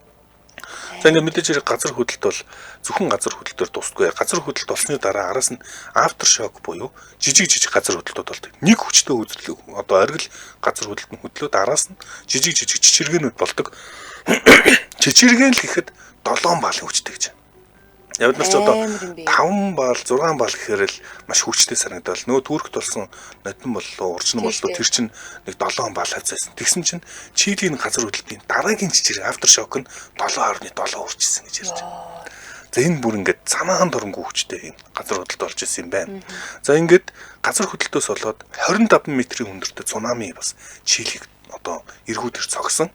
A: За ингээд мэдээж хэрэг газар хөдлөлт бол зөвхөн газар хөдлөлтөөр дуусдаггүй. Газар хөдлөлт болсны дараа араас нь after shock буюу жижиг жижиг газар хөдлөлтүүд болдог. Нэг хүчтэй хөдлөл одоо оргил газар хөдлөлт нь хөдлөөд араас нь жижиг жижиг чичиргээнүүд болдог. Чичиргээн л гэхэд 7 баллын хүчтэй гэж. Яг нар ч одоо 5 балл 6 балл гэхээр л маш хүчтэй санагдал. Нөгөө Туркт болсон нодон боллоо, уржин боллоо тэр чинь нэг 7 балл хавцаасан. Тэгсэн чинь Чилийн газар хөдлөлтийн дараагийн чичирэг after shock нь 7.7 хүрчсэн гэж ярьж байна. За энэ бүр ингээд санаан торонгүй хүчтэй юм газар хөдлөлт болж исэн юм байна. За ингээд газар хөдлөлтөөс болоод 25 метрийн өндөртэй цунами бас Чилийг одоо эргүүдэр цогсон.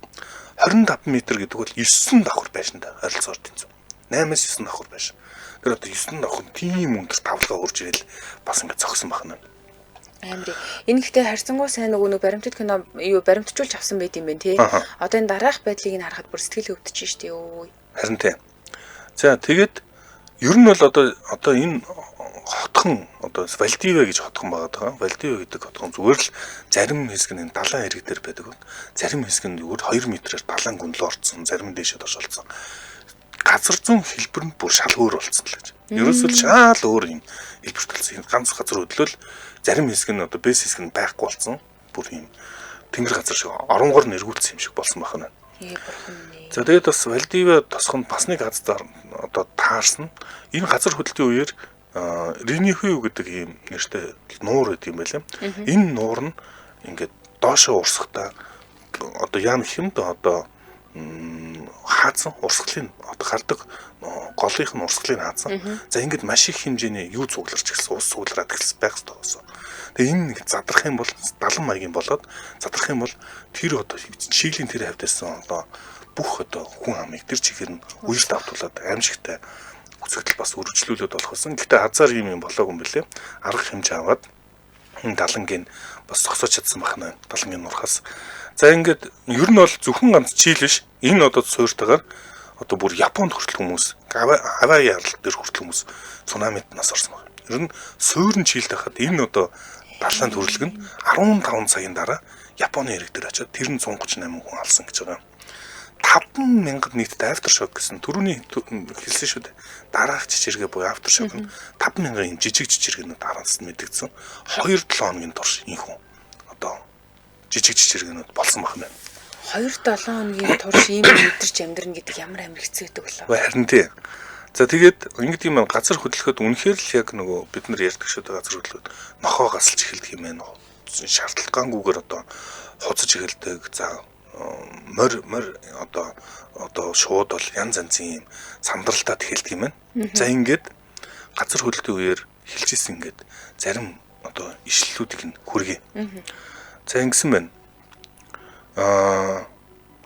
A: 25 метр гэдэг бол 9 давхар байшинтай ойролцоогоор тэнцв. 8-9 давхар байшин. Тэр одоо 9 давхар тийм өндөр тавлага урж ирэл бас ингээд зогсон байна.
B: Амар. Энэ гэхдээ харьцангуй сайн нөгөө баримтат кино юу баримтжуулж авсан байт юм байна тий. Одоо энэ дараах байдлыг нь харахад бүр сэтгэл өвдөж штэ ёо.
A: Харин тий. За тэгээд ер нь бол одоо энэ хотхон одоо Вальдивиа гэж хотхон байгаа даа. Вальдивиа гэдэг хотхон зүгээр л зарим хэсэг нь далайн хэрэг дээр байдаг. Зарим хэсэг нь зүгээр 2 метрээр далайн гүнлөө орцсон, зарим нь дээшээ доош олцсон. Газар зүүн хэлбэр нь бүр шал өөр болсон л гэж. Ерөөсөө л шал өөр юм хэлбэрт болсон. Ганц газар хөдлөл зарим хэсэг нь одоо бэс хэсэг нь байхгүй болсон. Бүр юм тэнгэр газар шиг оронгоор нэргүүлсэн юм шиг болсон байна. За тэгээд бас Вальдивиа тосгонд бас нэг газар одоо таарсан. Энэ газар хөдлөлтийн үеэр Ринихүү гэдэг ийм нэртэй нуур гэдэг юм байлаа. Энэ нуур нь ингээд доошоо урсгахдаа одоо яам хэмд одоо хаацсан урсгалын одоо гардаг голынх нь урсгалыг хаацсан. За ингээд маш их хэмжээний юу цугларч эхэлсэн, ус цуглараад эхэлсэн байх хэрэгтэй болсон. Тэгээ энэ нэг задрах юм бол 70 маягийн болоод задрах юм бол тэр одоо Чилийн тэр хавьд байсан одоо бүх одоо хүн амыг тэр чигээр нь үер давтуулаад аимшигтай үзэгдэл бас өргөжлүүлээд болох байсан. Гэхдээ азар юм болоогүй юм бэлээ. Арга хэмжээ аваад далангийн бас зогсоож чадсан байна. Далангийн нурхаас. За ингээд ер нь бол зөвхөн ганц Чили биш. Энэ одоо суурьтайгаар одоо бүр Японд хүртэл хүмүүс, Хавай арал дээр хүртэл хүмүүс цунамид нас орсон байна. Ер нь суурь нь Чилд байхад энэ одоо далайн төрөлг нь 15 цагийн дараа Японы хэрэг дээр очиод тэр нь 138 хүн алсан гэж байгаа. 5,000 нийтдээ aftershock гэсэн түрүүний хэлсэн шүү дээ. Дараах чичиргээ буюу aftershock нь 5,000 юм жижиг чичиргээнүүд араас нь мэдэгдсэн. 2-7 хоногийн турш инхүү одоо жижиг чичиргээнүүд болсон байх нь.
B: 2-7 хоногийн турш ийм мэдэрч амьдрна гэдэг ямар амар хэцүү байдаг болоо.
A: Харин тий. За тэгээд ингэдэг юм байна. Газар хөдлөхөд үнэхээр л яг нөгөө бид нар ярьдаг шүү дээ, газар хөдлөхөд нохоо гасалж эхэлдэг юм байна. Шаардлагагүйгээр одоо хуцаж эхэлдэг. За морь одоо шууд бол янз янзын юм сандралтад эхэлдэг юм байна. За ингээд газар хөдлөлтийн үеэр хэлжсэн ингээд зарим одоо ишлэлүүдийг нь хүргэе. За ингэсэн байна.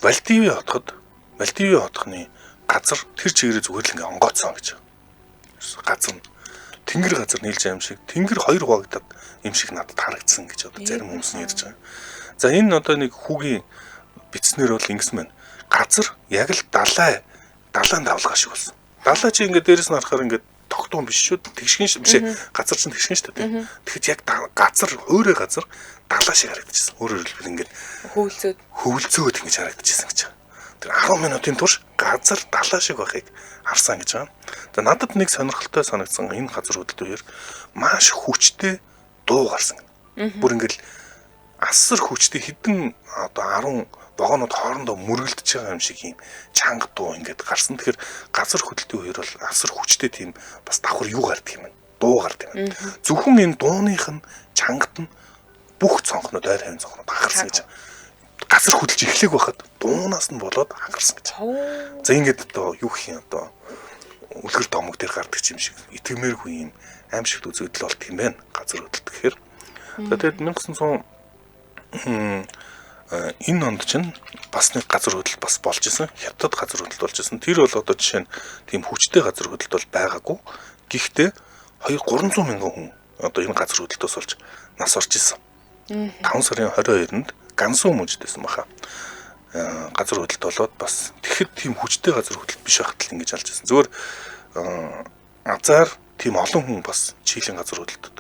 A: Вальдиви хотхны газар тэр чигээрээ зүгээр л ингээ онгооцсон гэж. Газар нь тэнгэр газар нийлж байгаа юм шиг, тэнгэр хоёр хуваагдаад юм шиг надад харагдсан гэж одоо зарим хүмүүс нь ярьж байгаа. За энэ одоо нэг хүүгийн бичснээр бол ингэсэн байна. Газар яг л далайн давлгаа шиг болсон. Далай чи ингээ дээрээс нь харахаар ингээ тогтун биш шүү. Тэгшгэн биш ээ. Газар чинь тэгшгэн шүү дээ. Тэгэхэд яг газар өөрөө газар далай шиг харагдчихсан. Өөрөөр хэлбэл ингээд хөвлцөөд ингэж харагдчихсан гэж. Тэр 10 минутын турш газар далай шиг байхыг харсан гэж байгаа. За надад нэг сонирхолтой санагдсан энэ газар хөдлөлтийн үеэр маш хүчтэй дуу гарсан. Бүр ингээд асар хүчтэй хэдэн одоо 10 вагонууд хоорондоо мөргөлдөж байгаа юм шиг юм чанга дуу ингээд гарсан. Тэгэхээр газар хөдлөлтийн үеэр бол асар хүчтэй тийм бас давхар юу гардаг юм бэ? Дуу гардаг юм. Зөвхөн энэ дууных нь чангад нь бүх цонхнууд, ойр хавийн цонхнууд анхаарсан гэж. Газар хөдөлж эхлэх байхад дуунаас нь болоод анхаарсан гэж. За ингээд одоо юу гэх юм одоо үлгэр домог дээр гардаг юм шиг итгэмээргүй юм аимшигт үзэгдэл болдго юм байна. Газар хөдлөлт гэхээр. За тэгээд 1900 энэ онд чинь бас нэг газар хөдлөлт бас болж исэн. Хятад газар хөдлөлт болж исэн. Тэр бол одоо жишээ нь тийм хүчтэй газар хөдлөлт бол байгаагүй. Гэхдээ 2-300 мянган хүн одоо энэ газар хөдлөлтөөс болж нас орж исэн. 5 сарын 22-нд Гансү мужид байсан баха. Газар хөдлөлт болоод бас тэгэхэд тийм хүчтэй газар хөдлөлт биш байхад л ингэж алж исэн. Зүгээр азар тийм олон хүн бас Чилийн газар хөдлөлтөд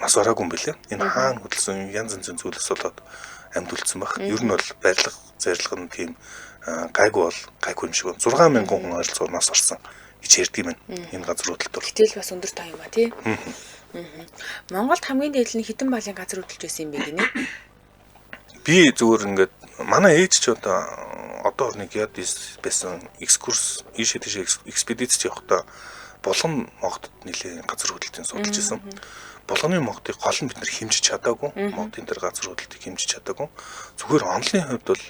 A: нас ороогүй юм билээ. Энэ хаана хөдөлсөн янз янзын зүйлээс болоод амьд үлдсэн баг. Ер нь бол барилга зарилга нь тийм гайгүй бол гайгүй юм шиг байна. 6,000 хүн ойролцоогоор нас орсон гэж ярьдаг юм байна. Энэ газар хөдлөлт бол.
B: Гэтэл бас өндөр тоо юм а тий. Монголд хамгийн дээд нь хэдэн балын газар хөдөлж байсан юм бэ гинэ?
A: Би зүгээр ингээд манай ээж ч одоо нэг яд байсан экскурс ийшээ тийшээ экспедиц явахдаа Булган могдод нэлээд газар хөдлөлтийн судалж исэн. Булганы могдыг гол нь бид нар хэмжиж чадаагүй. Модын тэр газар хөдлөлтийг хэмжиж чадаагүй. Зүгээр онлын хувьд бол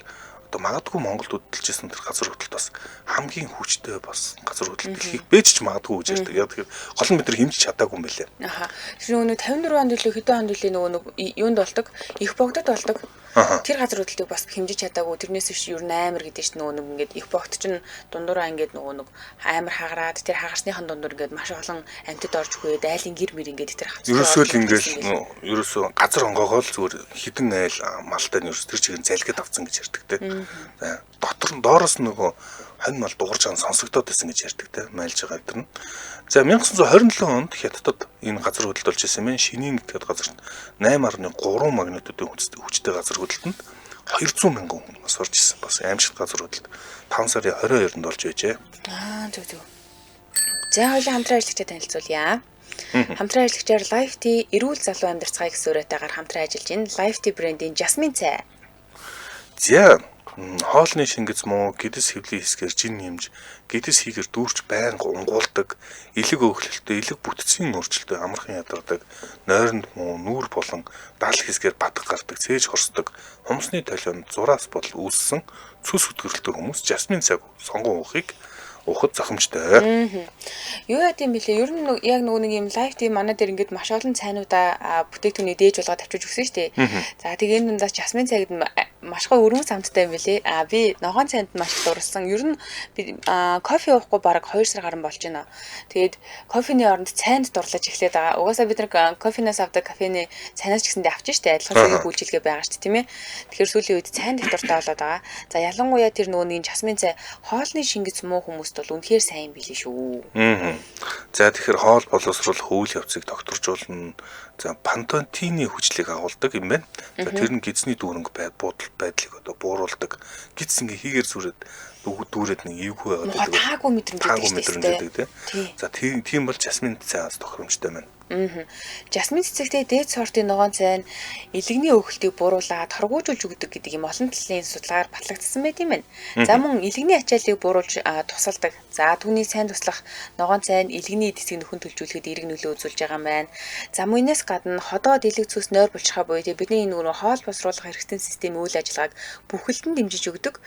A: одоо магадгүй Монголд хөдөлж исэн тэр газар хөдлөлт бас хамгийн хүчтэй бас газар хөдлөлт дэлхийг бэж ч магадгүй гэж ярьдаг. Яг тэгэхээр гол нь бид нар хэмжиж чадаагүй юм байлээ.
B: Аха. Тэр нөгөө 54 онд илүү хэдэн онд илүү нөгөө юунд болдог? Их богдод болдог. Тэр газар хөдлөлтийг бас хэмжиж чадаагүй. Тэрнээс биш ер нь амар гэдэг чинь нөгөө нэг ингээд их богд чинь дундуураа ингээд нөгөө нэг амар хагараад тэр хагарсныхан дундуур ингээд маш олон амьтад орж өгөөд айлын гэр мэр ингээд тэр хавцтай.
A: Ерөөсөө л ингээд ерөөсөө газар онгоогоо л зүгээр хідэн айл малтай нь ерөөс тэр чигээр залгиад авцсан гэж ярьдаг те. За дотор нь доороос нөгөө хонь мал дуурж байгаа сонсогдоод байсан гэж ярьдаг те. Майлж байгаа тэр нь. За 1927 онд Хятадд энэ газар хөдлөлт болж исэн юм. Шинийн гэдэг газарт 8.3 магнитудын хүчтэй газар хөдлөлтөнд 200 мянган хүн бас орж исэн. Бас аимшигт газар хөдлөлт 5 сарын 22-нд болж байжээ.
B: Аа зөв зөв. За хоёулаа хамтран ажиллагчдаа танилцуулъя. Хамтран ажиллагчаар Life Tea эрүүл залуу амьдарцгаая гэсэн уриатайгаар хамтран ажиллаж байна. Life Tea брендийн Жасмин цай.
A: За хоолны шингэц муу, гэдэс хэвлийн хэсгээр жин нэмж, гэдэс хийгэр дүүрч байнга унгуулдаг, элэг өөхлөлтөй, элэг бүтцийн өөрчлөлтөй амархан ядардаг, нойронд муу, нүүр болон дал хэсгээр батг гардаг, цээж хорсдог, хумсны толионд зураас бодол үүссэн цус хөтгөрөлтөй хүмүүс жасмин цаг сонгон уухыг уухад зохимжтой.
B: Юу яа гэм бэлээ? Ер нь яг нөгөө нэг юм лайв тийм манай дээр ингээд маш олон цайнуудаа бүтээгдэхүүний дээж болгоод авчиж өгсөн шүү дээ. За тэгээ энэ дундаас жасмин цай гэдэг Маш гоё өргөн самттай юм билээ. А би ногоон цайнд маш их дурлсан. Ер нь би кофе уухгүй бараг 2 сар гарan болж байна. Тэгээд кофений оронд цайнд дурлаж эхлээд байгаа. Угаасаа бид нар кофенаас авдаг кофений цайнаас ч гэсэндээ авч штэ. Адилхан шүгийг үйлчилгээ байгаа штэ, тийм ээ. Тэгэхээр сүүлийн үед цайнд их дуртай болоод байгаа. За ялангуяа тэр нөгөө нэг жасмин цай хоолны шингэц муу хүмүүст бол үнэхээр сайн билээ шүү.
A: За тэгэхээр хоол боловсруулах үйл явцыг тогтворжуулна. За пантотины хүчлийг агуулдаг юм байна. За тэр нь гидсний дүүрэнг буудал байдлыг одоо бууруулдаг. Гидс ингээ хийгээр зүрээд дүүрээд нэг эвгүй байгаад
B: байдаг. Таагүй мэдрэмж
A: байдаг тий. За тийм бол жасмин цай бас тохиромжтой байна.
B: Жасмин цэцэгтэй дээд сортын ногоон цай нь илэгний өөхөлтийг бууруулад торгуужуулж өгдөг гэдэг юм олон талын судалгаар батлагдсан байт юм байна. За мөн илэгний ачааллыг бууруулж тусалдаг. За түүний сайн туслах ногоон цай нь илэгний эд хэсгийг нөхөн төлжүүлэхэд эерэг нөлөө үзүүлж байгаа юм байна. За мөнөөс гадна ходоо дэлэг цус нойр булчирхай буюу бидний энэ нөгөө хоол боловсруулах хэрэгтэн системийн үйл ажиллагааг бүхэлдэн дэмжиж өгдөг.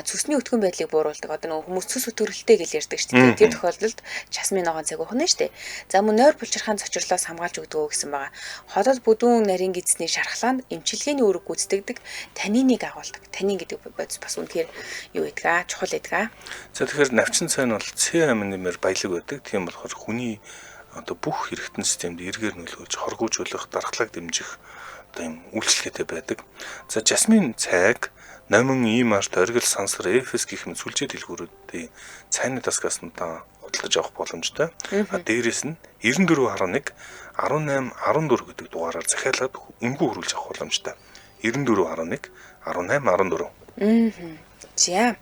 B: Цөсний өтгөн байдлыг бууруулдаг. Одоо нөгөө хүмүүс цөс өтгөрөлтэй гэж ярьдаг шүү дээ. Тэр тохиолдолд жасмин ногоон цайг уух нь шүү дээ. За мөн нойр булчирхайн зочирлоос хамгаалж өгдөг гэсэн байгаа. Ходоод бүдүүн нарийн гидсний шархлаанд эмчилгээний үүрэг гүйцэтгэдэг таниныг агуулдаг. Танин гэдэг бодис бас үнэхээр юу гэдгээ чухал гэдгээ.
A: За тэгэхээр навчин цай нь бол С аминмэр баялаг байдаг. Тийм болохоор хүний одоо бүх хэрэгтэн системд эргээр нөлөөлж, хоргуужуулах, дархлааг дэмжих одоо юм үйлчлэгээтэй байдаг. За жасмин цайг номин, имарт, оргил, сансар, эфес гэх мэт сүлжээ дэлгүүрүүдийн цайны тасгаас нь та худалдаж авах боломжтой. А дээрэс нь 94.1 18 14 гэдэг дугаараар захиалаад үнэгүй хөрвүүлж авах боломжтой. 94.1 18 14.
B: За.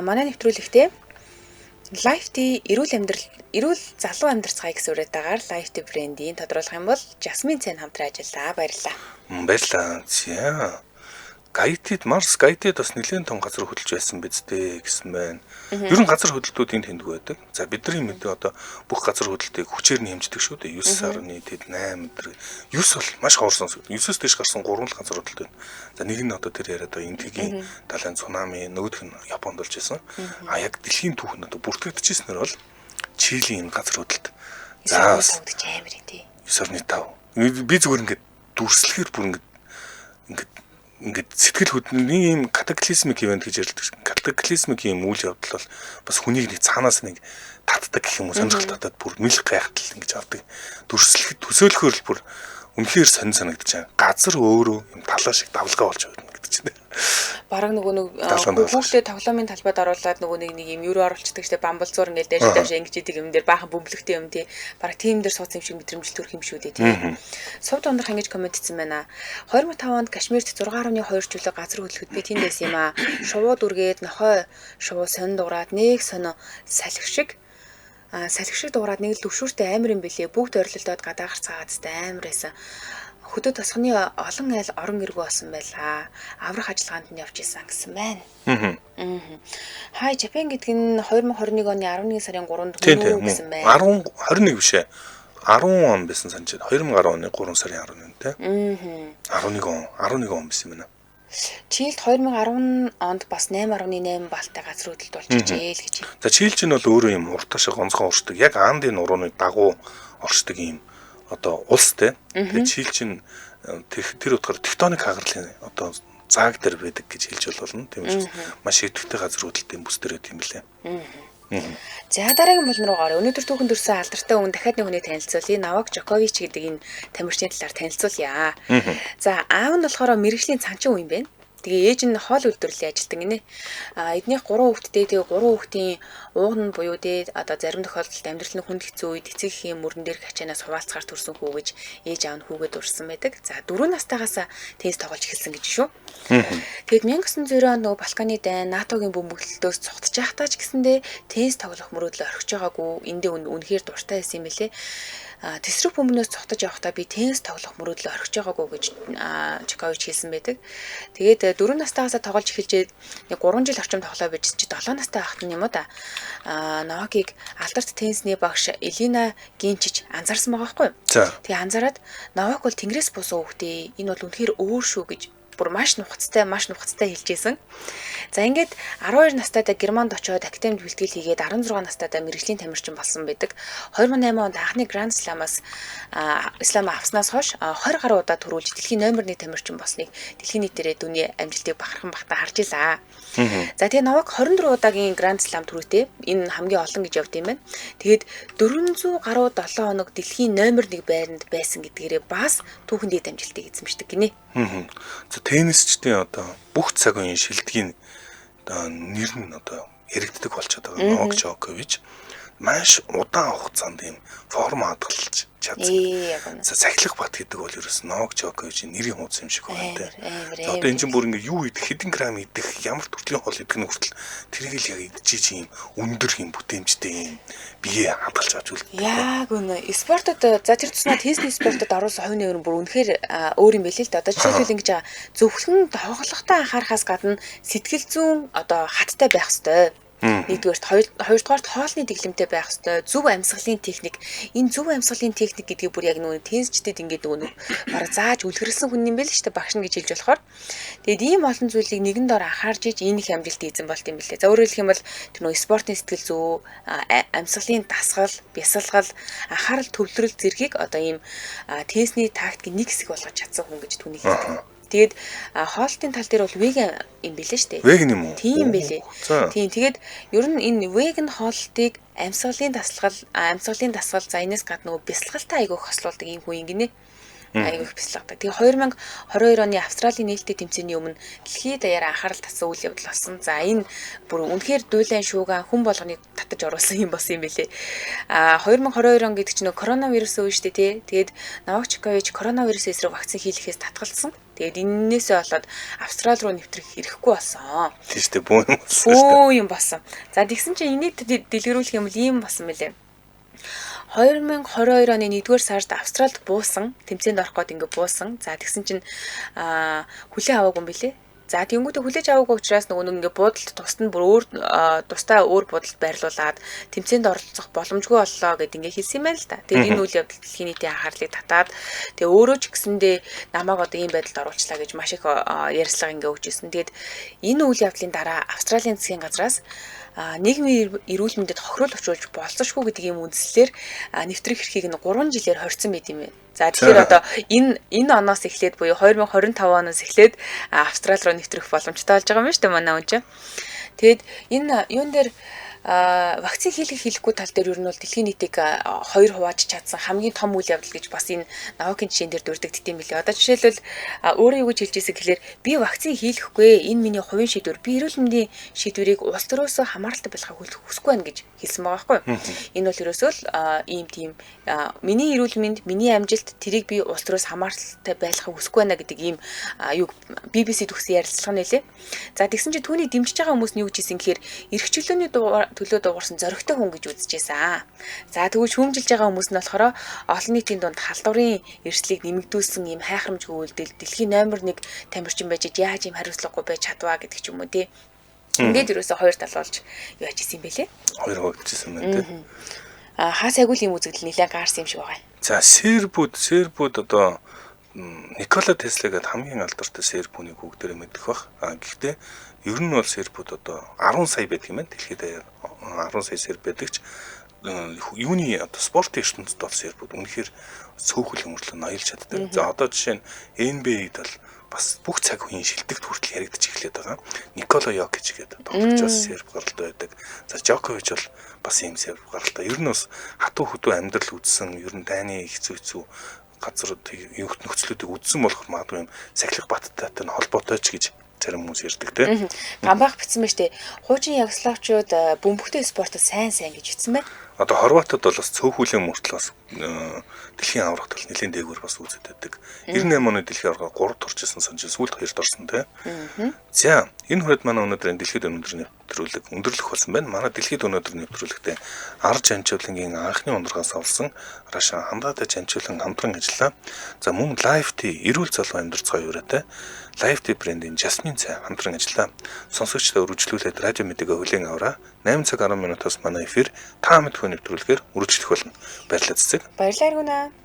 B: Манай нэвтрүүлэгтээ Life Tea эрүүл амьдрал, эрүүл залуу амьдрцгаая гэсэн үрээтэйгээр Life Tea брендийн тодруулах юм бол Жасмин цай хамтран ажиллаа. Баярлалаа.
A: Баярлалаа. За. Гайтид Марс Гайтид бас нэлээд том газар хөдөлж байсан биз дээ гэсэн байна. Ер нь газар хөдлөлтүүд энд тэндгүй байдаг. За бидний мэдээ одоо бүх газар хөдлөлтийг хүчээр нь хэмждэг шүү дээ. 9.8 өдр. 9 бол маш ховор сонсогдсон. 9-өөс дээш гарсан 3 л газар хөдлөлт байна. За нэг нь одоо тэр яриад байгаа Энтхийн далайн цунами, нөгөөх нь Японд болж исэн. А яг дэлхийн түүх нь одоо бүртгэгдэжсэнээр бол Чилийн энэ газар хөдлөлт.
B: За амар юм тий.
A: 9.5. Би зүгээр ингээд дүрслэхээр бүр ингээд сэтгэл хөдлөлийн ийм катаклизмик ивент гэж ярьдаг. Катаклизмик ийм үйл явдал бол бас хүнийг нэг цаанаас нэг татдаг гэх юм уу, сонирхол татаад бүр мэлх гайхтал ингэж авдаг. Дүрслэхэд төсөөлөхөөр л бүр үнэхээр сонин санагдаж байгаа. Газар өөрөө юм талаа шиг давлгаа болж байна гэдэг чинь.
B: Бараг нөгөө нэг хүүхдээ тоглоомын талбайд оруулаад нөгөө нэг юм юу оруулцдаг штэ, бамбалзуур ингээд дээш дээш ингэж идэг юм дээр баахан бөмбөлөгтэй юм тий. Бараг тийм дээр сууц юм шиг мэдрэмж төрөх юм шүү дээ тий. Сувд ундрах ингэж коммент хийсэн байна. 2005 онд Кашмирт 6.2 чөлөө газар хөдлөхөд би тэнд байсан юм аа. Шувуу дүргээд нохой шувуу сонь дуурайд нэг сонио салхи шиг дуурайд нэг л төвшүүртэй амар юм бэлээ. Бүгд орилолдоод гадаа гарцгаагаад амар байсан. Хөдөө тосгоны олон айл орон эргүү болсон байлаа. Аврах ажиллагаанд нь явж исэн гэсэн байна. Хай Жапан гэдэг нь 2021 оны 11 сарын 3-нд мөн гэсэн байна.
A: 10 21 биш ээ. 10 он байсан санаж байна. 2010 оны 3 сарын 11-нд тий. 11 он, 11 он байсан юм байна.
B: Чилд 2010 онд бас 8.8 баллтай газар хөдлөлт болж ижээ л гэж.
A: За Чил чинь бол өөрөө юм уртаа шиг онцгой оршдог. Яг Андын нурууны дагуу оршдог юм одоо улс те. Тэгээ Чил чинь тэр утгаар тектоник хагарлын одоо зааг дээр байдаг гэж хэлж болно. Тийм учраас маш идэвхтэй газар хөдлөлтийн бүс дээр байдаг юм билээ.
B: За дараагийн булан руу гараа. Өнөөдөр түүхэн төрсэн алдартай хүн дахиад нэг хүний танилцуулъя. Новак Жокович гэдэг энэ тамирчны талаар танилцуулъя. За аав нь болохоор мэрэгжлийн цанчин хүн юм байна. Тэгээ ээж нь хоол үйлдвэрлэлийн ажилтан гинэ. А эднийх 3 хүүхэдтэй. Тэгээ 3 хүүхдийн ууг нь буюу дээ одоо зарим тохиолдолд амьдрал нь хүнд хэцүү үед эцэг эхийн мөрөн дээрх ачаанаас хуваалцахаар төрсэн хүү гэж ээж аав нь хүүгээд урьсан байдаг. За 4 настайгаас теннис тоглож эхэлсэн гэж шүү. Тэгээд 1990 онд нөгөө Балканы дайн НАТОгийн бөмбөглөлтөөс цугтж байхдаа ч гэсэндээ теннис тоглох мөрөөдлөө орхиж байгаагүй. Эндээ үнэхээр дуртай байсан юм билээ. Тэсрэг бөмбөнөөс цугтаж явахдаа би теннис тоглох мөрөөдлөө орхиж байгаагүй гэж Жокович хэлсэн байдаг. Тэгээд 4 настайгаас тоглож эхэлжээд 3 жил орчим тоглоо байж чи 7 настай байхад нь юм уу да. Новакийг алдарт теннисний багш Элина Гинчич анзаарсан байгаа байхгүй юу? Тэгээ анзаараад Новак бол тэнгэрээс буусан хүүхдээ. Энэ бол үнэхээр өөр шүү гэж Бүр маш нухацтай, маш нухацтай хэлж исэн. За ингээд 12 настайдаа Германд очиод академид бэлтгэл хийгээд 16 настайдаа мэргэжлийн тамирчин болсон байдаг. 2008 онд анхны Grand Slam-аас Slam авснаас хойш 20 гаруй удаа төрүүлж дэлхийн номер 1 тамирчин болсныг дэлхийн нийтээрээ дүний амжилтыг бахархан бахта харж илаа. За тэгээ Новак 24 удаагийн Grand Slam түрүүтэй. Энэ хамгийн олон гэж явд юм байна. Тэгээд 400 гаруй 7 хоног дэлхийн номер 1 байранд байсан гэдгээрээ бас түүхэн дээд амжилтыг эзэмшдэг гинэ.
A: За теннисчдийн одоо бүх цаг үеийн шилдгийн одоо нэр нь одоо яригддаг болчиход байгаа. Новак Жокович маш удаан хугацаанд ийм форм хадгалж чадсан. За Сахилах бат гэдэг бол ерөөс Новак Жоковичийн нэрийн хуудас юм шиг байна те. За одоо энэ чинь бүр ингээ юу идэх, хэдэн грамм идэх, ямар төрлийн хоол идэх нь хүртэл тэрийг л яг идчихэж ийм өндөр юм бүтээмжтэй юм бие хадгалж авч үлддэг.
B: Яг үнэ. Спортод за тэр туснаа теннисний спортод оруулсан хувь нэмэр бүр үнэхээр өөр юм билээ л дээ. Одоо жишээлбэл ингэж зөвхөн тоглохтой анхаарахаас гадна сэтгэл зүйн одоо хаттай байх ёстой. Нэгдүгээрт, хоёрдугаарт хоолны дэглэмтэй байх ёстой. Зөв амьсгалын техник. Энэ зөв амьсгалын техник гэдгийг бүр яг нөгөө теннисчдэд ингээд нөгөө бараг зааж үлгэрсэн хүн юм байл шүү дээ. Багш нь гэж хэлж болохоор. Тэгээд ийм олон зүйлийг нэгэн дор анхаарч иж энэ их амжилт эзэн болт юм билээ. За өөрөөр хэлэх юм бол тэр нөгөө спортын сэтгэл зүй, амьсгалын дасгал, бясалгал, анхаарал төвлөрөл зэргийг одоо ийм теннисний тактикийн нэг хэсэг болгож чадсан хүн гэж түүнийг хэлдэг. Тэгээд хоолтын тал дээр бол веган юм билээ шүү дээ.
A: Веган юм уу?
B: Тийм билээ. Тийм, тэгээд ер нь энэ веган хоолтыг амьсгалын дасгал за энэс гадна нөгөө бясалгалтай айгүйх хослуулдаг юм хүн ингэнэ. Айгүйх бясалгадаг. Тэгээ 2022 оны Австралийн нээлттэй тэмцээний өмнө дэлхийд даяар анхаарал татсан үйл явдал болсон. За энэ бүр үнэхээр дуулан шүүган хүн болгоныг татаж оруулсан юм болсон юм билээ. 2022 он гэдэг чинь коронавирус үе шүү дээ, тий. Тэгээд Новак Жокович коронавирус эсрэг вакцин хийлгэхээс татгалзсан. Тэгээд энэнээсээ болоод Австрали руу нэвтрэх хэрэггүй болсон.
A: Тийм шүү дээ, бүү юм болсон шүү дээ.
B: Бүү юм болсон. За тэгсэн чинь энийг дэлгэрүүлэх юм бол ийм болсон мөлий. 2022 оны 1-р сард Австралид буусан, тэмцээнд орох гээд ингээ буусан. За тэгсэн чинь хүлээн аваагүй юм билээ. За тэгэнгүүтээ хүлээж аваагүй учраас нөгөө нэг ингээ буудалд тусад нь бүр өөр тусдаа өөр буудалд байрлуулад тэмцээнд оролцох боломжгүй боллоо гэд ингээ хэлсэн юм байна л да. Тэгээд энэ үйл явдал дэлхийн нийтийн анхаарлыг татаад тэгээ өөрөө ч гэсэндээ намайг одоо ийм байдалд оруулчлаа гэж маш их ярьцлага ингээ өгч ирсэн. Тэгээд энэ үйл явдлын дараа Австралийн засгийн газраас нийгмийн эрүүл мэндэд хохирол учруулж болцсошгүй гэдэг ийм үндслээр нэвтрэх эрхийг нь 3 жилээр хорьсон байт юм байна. За тэгэхээр одоо энэ оноос эхлээд буюу 2025 оноос эхлээд Австрали руу нэвтрэх боломжтой болж байгаа юм шүү дээ манай хүн чинь. Тэгээд энэ юун дээр вакцин хийлгэх хийлгэхгүй тал дээр ер нь бол дэлхийн нийтийг хоёр хувааж чадсан хамгийн том үйл явдал гэж бас энэ Новакийн жишээн дээр дурддагддаг юм билээ. Одоо жишээлбэл өөрөө юу гэж хэлж ирсэн гэхлээр би вакцин хийлгэхгүй, энэ миний хувийн шийдвэр, би эрүүл мэндийн шийдвэрийг улс төрөөсөө хамааралтай болохыг хүсэхгүй байна гэж хэлсэн байгаа байхгүй юу. Энэ бол ерөөсөө л ийм тийм миний эрүүл мэнд, миний амжилт тэрийг би улс төрөөс хамааралтай байхыг хүсэхгүй байна гэдэг ийм юу BBC-д өгсөн ярилцлага нэлээ. За тэгсэн чинь түүний дэмжиж байгаа хүмүүс нь юу гэж хэлсэн гэхээр эрх чөлөөний төлөө дуугарсан зоригтой хүн гэж үзэжсэн. За тэгвэл шүүмжилж байгаа хүмүүс нь болохоор олон нийтийн дунд халдварын эрсдлийг нэмэгдүүлсэн ийм хайхрамжгүй үйлдэл дэлхийн номер 1 тамирчин байж яаж ийм хариуцлагагүй байж чадваа гэдэг ч юм уу тий. Ингээд ерөөсөө хоёр тал болж юу яаж исэн юм бэлээ?
A: Хоёр хуваагдчихсан байна тий.
B: Хаа сайгүй л юм үзэгдэл нэлээд гаарсан юм шиг байгаа.
A: За сербүүд одоо Никола Тесла гэдэг хамгийн алдартай серб хүнийг бүгдээрээ мэдэх бах. Гэхдээ ер нь бол сербүүд одоо 10 сая байдаг юм байна. Дэлхийд даяар 10 сая серб байдаг ч юуны одоо спортын ертөнцид бол сербүүд үнэхээр цөөхөл өмөрлөө ноёлж чаддаг. За одоо жишээ нь NBA-д бол бас бүх цаг үеийн шилдэгт хүртэл яригдчих эхлээд байгаа. Никола Йокич гэдэг тоглогч бас серб гаралтай байдаг. За Жокович бол бас ийм серб гаралтай. Ер нь бас хатуу хөдөө амьдрал үзсэн, ер нь дайны хэцүү хэцүү газар нөхцлүүдийг үзсэн болохоор магадгүй юм сахилах баттайтай нь холбоотой ч гэж зарим хүмүүс ярьдаг тий.
B: Гамбаах бичсэн байж тээ. Хуучин ягславчууд бөмбөгтэй спортод сайн сайн гэж бичсэн байна.
A: Одоо Хорватад бол бас цөөхүүлийн мөртлөө бас дэлхийн аваргад бол нэлээд дээгүүр бас үзэд байдаг. 98 оны дэлхийн аварга 3 дахь орчихсон сан чинь сүүлд 2-т орсон тий. За энэ хүрээд манай өнөөдрийн дэлхийд өнөөдөр нэвтрүүлэг өндөрлөх болсон байна. Манай дэлхийд өнөөдөр нэвтрүүлэгтээ Ар Жанчуулангийн анхны ундрагаас олсон Раша хамраатай Жанчуулан хамтран ажиллаа. За мөн Life Tea эрүүл залуу амьдрал цай ураатай Life Tea брендийн Жасмин цай хамтран ажиллаа. Сонсогчдоо өргөжлүүлээд радио мэдээг хүлээн аваа. 8 цаг 10 минутаас манай эфир та мэдхүй нэвтрүүлгээр үргэлжлэх болно. Баярлалаа цэцэг.
B: Баярлалаа Эргүнэ.